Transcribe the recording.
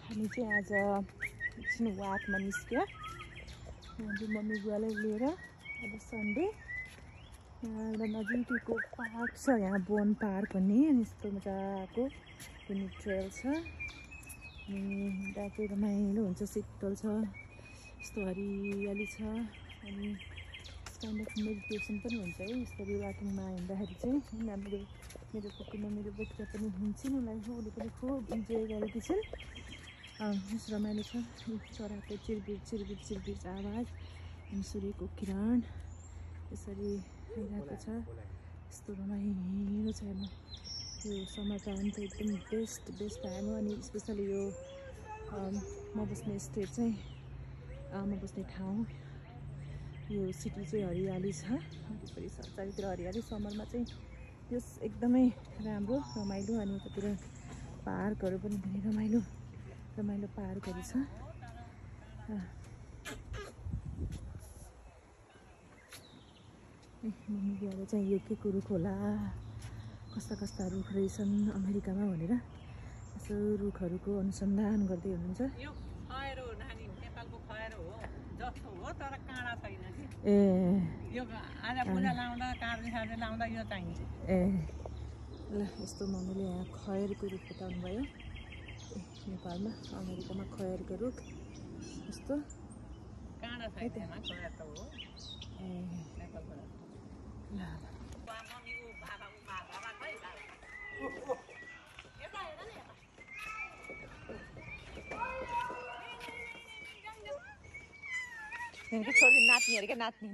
हामी चाहिँ आज एकछिन वाकमा निस्क्यो मम्मी बुवालाई लिएर। अब सन्डे एउटा नजिकैको पार्क छ यहाँ, बोन पार्क भन्ने। अनि यस्तो मजाको कुनै ट्रेल छ अनि हिँड्दा रमाइलो हुन्छ, शीतल छ, यस्तो हरियाली छ। अनि काइन्ड अफ मेडिटेसन पनि हुन्छ है यसरी वाकिङमा हिँड्दाखेरि चाहिँ। मेरो कुकुरमा मेरो बच्चा पनि हिँड्छन्, उसले पनि खुब इन्जोय गरेकी छिन्। रमाइलो छ, चराको चिरबिर आवाज अनि सूर्यको किरण यसरी आइरहेको छ। यस्तो रमाइलो छ हेर्नु। यो समर टाइम त एकदम बेस्ट टाइम हो। अनि स्पेसली यो म बस्ने स्टेट चाहिँ म बस्ने ठाउँ यो सिटी चाहिँ हरियाली छ, वरिपरि चारैतिर हरियाली। समरमा चाहिँ यो एकदमै राम्रो रमाइलो। अनि यतातिर पार्कहरू पनि धेरै रमाइलो पार्कहरू छ। मम्मी बुवाले चाहिँ यो के रुख होला, कस्ता रुख रहेछन् अमेरिकामा भनेर यसो रुखहरूको अनुसन्धान गर्दै हुनुहुन्छ। यो खएर हो नानी, नेपालको खएर हो जस्तो हो तर काँडा छैन कि। यो आज पूजा लाउँदा काँडे लाउँदा यो चाहिन्छ। ल यस्तो मम्मीले यहाँ खयरको रुख बताउनु भयो। नेपालमा अमेरिकामा खयरको रुख यस्तो काँडा छैन खयर त हो। नेपालको ल छोरी नाच्ने अरे क्या, नाच्ने